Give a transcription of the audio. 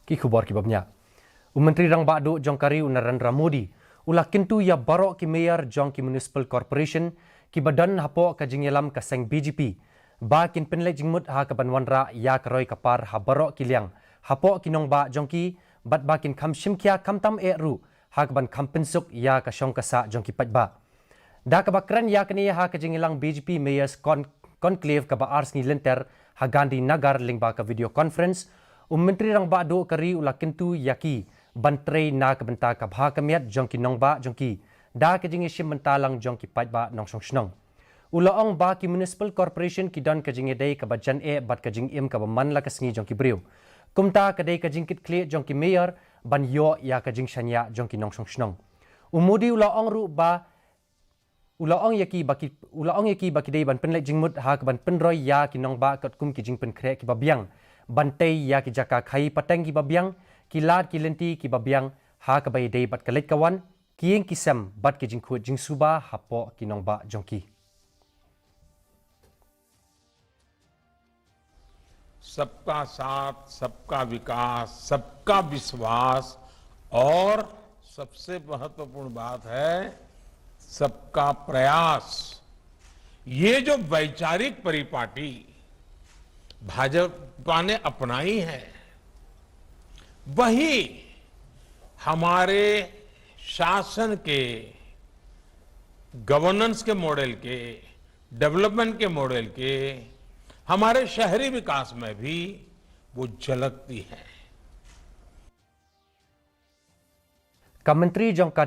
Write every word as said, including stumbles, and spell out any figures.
Ki khubor kiba bniah. U Myntri Rangbah Duh jong ka ri u Narendra Modi u la kyntu ïa baroh ki mayor jong ki municipal corporation kiba don hapoh ka jingïalam ka seng B J P ba kin pynleit jingmut ha kaban wanrah ïa ka roi ka par ha baroh ki liang hapoh ki nongbah jong ki, bad ba kin kham shimkhia khamtam eh ruh ha kaban kham pynsuk ïa ka shong ka sah jong ki paidbah. Da kaba kren ïa kane ha ka jingïalang B J P Mayors Con-, Conclave kaba ar sngi lynter ha Gandhinagar lyngba ka video conference, u Myntri Rangbah Duh ka ri u la kyntu ïa ki ban trei na ka bynta ka bha ka miat jong ki nongbah jong ki da ka jingïashim bynta lang jong ki paidbah nongshong shnong. U la ong ba ki municipal corporation ki don ka jingïadei kaba jan eh bad ka jingim kaba man la ka sngi jong ki briew. Kumta ka dei ka jingkitkhlieh jong ki mayor ban ïoh ïa ka jingshaniah jong ki nongshong shnong. U Modi u la ong ruh ba u la ong ïa ki ba ki, u la ong ïa ki ba ki dei ban pynleit jingmut ha kaban pynroi ïa ki nongbah katkum ki jingpynkhreh kiba biang, ban tei ïa ki jaka khaïi pateng kiba biang, ki lad ki lynti kiba biang ha kaba ïadei bad ka leit ka wan, ki ïing ki sem bad ki jingkhuid jingsuba hapoh ki nongbah jong ki. सबका साथ, सबका विकास, सबका विश्वास और सबसे महत्वपूर्ण बात है सबका प्रयास। ये जो वैचारिक परिपाटी भाजपा ने अपनाई है, वही हमारे शासन के, गवर्नेंस के मॉडल के, डेवलपमेंट के मॉडल के, हमारे शहरी विकास में भी वो झलकती है। Ka Myntri jong ka